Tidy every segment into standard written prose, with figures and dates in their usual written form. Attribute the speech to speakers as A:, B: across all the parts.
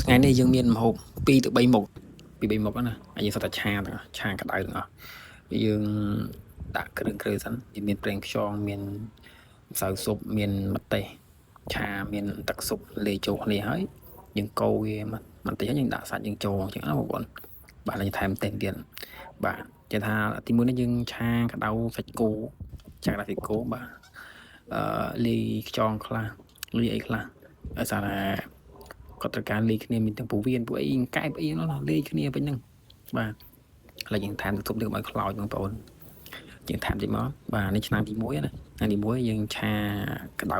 A: ថ្ងៃនេះយើងមានម្ហូប2ទៅ3មុខ2 3មុខណាហើយយើងសុទ្ធតែឆាទាំងអស់ឆាក្តៅទាំងអស់យើងដាក់គ្រឿងគ្រឿងសិនវាមានប្រេងខ្យងមានម្សៅស៊ុបមានម្ទេសឆាមានទឹកស៊ុបលាយចូលគ្នាហើយយើងកូរវាបន្តិចហើយយើងដាក់សាច់យើងចូលអញ្ចឹងណាបងប្អូនបាទហើយថែមម្ទេសទៀតបាទគេថាទីមួយនេះយើងឆាក្តៅសាច់គោឆាក្តៅសាច់គោបាទអឺលាយខ្យងខ្លះលាយអីខ្លះដោយសារតែគាត់ត្រូវការលាយគ្នាមានទាំងពោះវៀនពួកអីកែបអីនោះលាយគ្នាពេញហ្នឹងបាទឥឡូវយើងថែមទឹកស៊ុបនេះកុំឲ្យខ្លោចបងប្អូនយើងថែមតិចមកបាទនេះឆ្នាំទី1ណាឆ្នាំទី1យើងឆាក្តៅ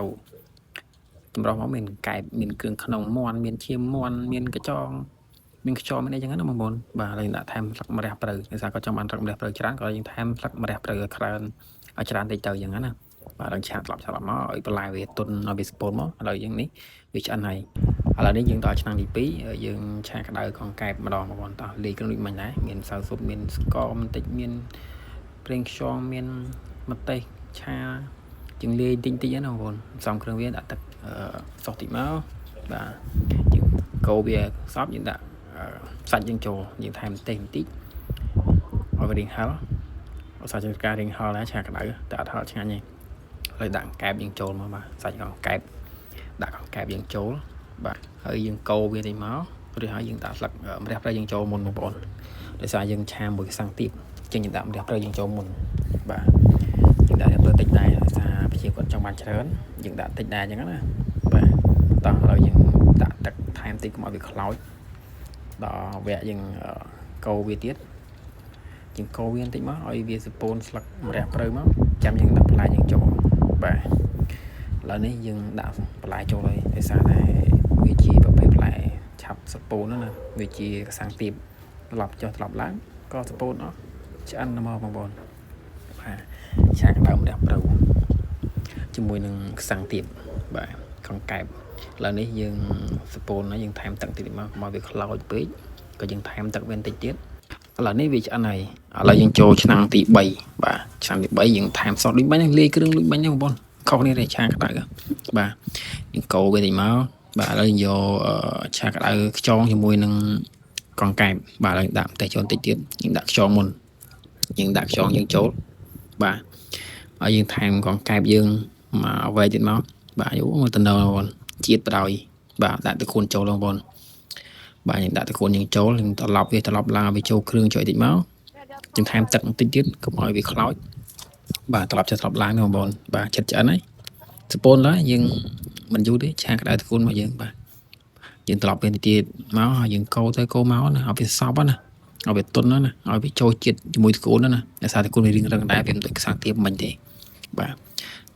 A: ចម្រោះមកមានកែបមានគ្រឿងក្នុងមាន់មានឈាមមាន់មានកញ្ចងមានខ្យល់មានអីចឹងណាបងប្អូនបាទឥឡូវយើងដាក់ថែមស្លឹកម្រះព្រៅដោយសារគាត់ចង់បានស្លឹកម្រះព្រៅច្រើនក៏យើងថែមស្លឹកម្រះព្រៅឲ្យច្រើនឲ្យច្រើនតិចទៅចឹងណាបាទដល់ឆាត្រឡប់ឆាត្រឡប់មកឲ្យបន្លែវាទន់ឲ្យវាស្ពូនមកឥឡូវយើងនេះវាឆ្អិនហើយឥឡូវនេះយើងដល់ឆ្នាំទី2យើងឆាក្តៅកង្កែបម្ដងបងប្អូនតោះលាយគ្រឿងដូចមិញដែរមានម្សៅស៊ុបមានស្ករបន្តិចមានប្រេងខ្យងមានម្ទេសឆាជាងលាយតិចតិចណាបងប្អូនផ្សំគ្រឿងវាដាក់ទឹកសោះតិចមកបាទយើងកូរវាសពយើងដាក់សាច់យើងចូលយើងថែមម្ទេសបន្តិចឲ្យវារៀងហឹរអត់សាច់ការរៀងហឹរដែរឆាក្តៅតែអត់ហឹរឆ្ងាញ់ទេហើយដាក់កែបយើងចូលមកបាទសាច់កង្កែបដាក់កង្កែបយើងចូលបាទហើយយើងកូរវាតិចមកឬហើយយើងដាក់ស្លឹកម្រះព្រៅយើងចូលមុនបងប្អូនដោយសារយើងឆាមួយខ្សាំងទៀបជាងយើងដាក់ម្រះព្រៅយើងចូលមុនបាទយើងដាក់ម្រះព្រៅតិចដែរដោយសារប្រជាគាត់ចង់បានច្រើនយើងដាក់តិចដែរអញ្ចឹងណាបាទតោះឥឡូវយើងដាក់ទឹកថែមតិចកុំឲ្យវាខ្លោចដល់វគ្គយើងកូរវាទៀតយើងកូរវាបន្តិចមកឲ្យវាសពូនស្លឹកម្រះព្រៅមកចាំយើងដាក់បន្លែយើងចូលបាទឥឡូវនេះយើងដាក់បន្លែចូលហើយដោយសារតែវាជាប្រភេទបន្លែឆាប់សពូនណាវាជាកសាំងទៀបត្រឡប់ចុះត្រឡប់ឡើងក៏សពូនអស់ឆ្អិនមកបងប្អូនបាទឆាក្តៅម្រះព្រៅជាមួយនឹងខ្សាំងទៀបបាទកង្កែបឥឡូវនេះយើងសពូនហើយយើងថែមទឹកតិចមកកុំឲ្យវាខ្លោចពេកក៏យើងថែមទឹកវាបន្តិចទៀតឥឡូវនេះវាឆ្អិនហើយឥឡូវយើងចូលឆ្នាំទី3បាទឆ្នាំទី3យើងថែមសោះដូចបាញ់ហ្នឹងលាយគ្រឿងដូចបាញ់ហ្នឹងបងប្អូនខុសគ្នាទេឆាក្តៅបាទយើងកូរវាតិចមកបាទឥឡូវយើងយកឆាក្តៅខ្យងជាមួយនឹងកង្កែបបាទឥឡូវដាក់ម្ទេសចូលបន្តិចទៀតយើងដាក់ខ្យងមុនយើងដាក់ខ្យងយើងចូលបាទហើយយើងថែមកង្កែបយើងមកវែកទៀតមកបាទយូមកតំណបងប្អូនជាតិបដ ாய் បាទដាក់ទឹកខួនចូលបងប្អូនបាទយើងដាក់ទឹកខួនយើងចូលយើងត្រឡប់វាត្រឡប់ឡើងឲ្យវាចូលគ្រឿងចូលតិចមកយើងថែមទឹកបន្តិចទៀតកុំឲ្យវាខ្លោចបាទត្រឡប់ចុះត្រឡប់ឡើងបងប្អូនបាទចិត្តឆ្អិនហើយសពូនឡើយយើងមិនយូរទេឆាក្តៅទឹកខួនមកយើងបាទយើងត្រឡប់វាទៀតមកហើយយើងកូរទៅកូរមកណាឲ្យវាសប់ណាឲ្យវាទន់ណាឲ្យវាចូលជាតិជាមួយទឹកគូនណាដោយសារទឹកគូនវារៀងរឹងដែរវាមិនដូចខ្សាំងទៀបមិញទេបាទ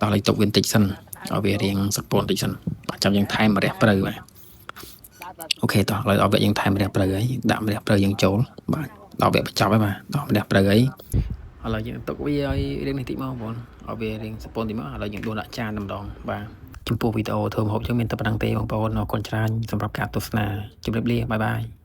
A: តោះលេចទុកវាបន្តិចសិនឲ្យវារៀងសពូនបន្តិចសិនបាទចាំយើងថែមម្រះព្រៅបាទ OK តោះឥឡូវដល់វគ្គយើងថែមម្រះព្រៅហើយដាក់ម្រះព្រៅយើងចូលបាទដល់វគ្គបញ្ចប់ហើយបាទដល់ម្រះព្រៅហើយឥឡូវយើងទុកវាឲ្យរៀងនេះតិចមកបងប្អូនឲ្យវារៀងសពូនតិចមកឥឡូវយើងដួសដាក់ចានតែម្ដងបាទចំពោះវីដេអូធ្វើម្ហូបយើងមានតែប៉ុណ្្នឹងទេបងប្អូនអរគុណច្រើនសម្រាប់ការទស្សនាជម្រាបលា bye bye.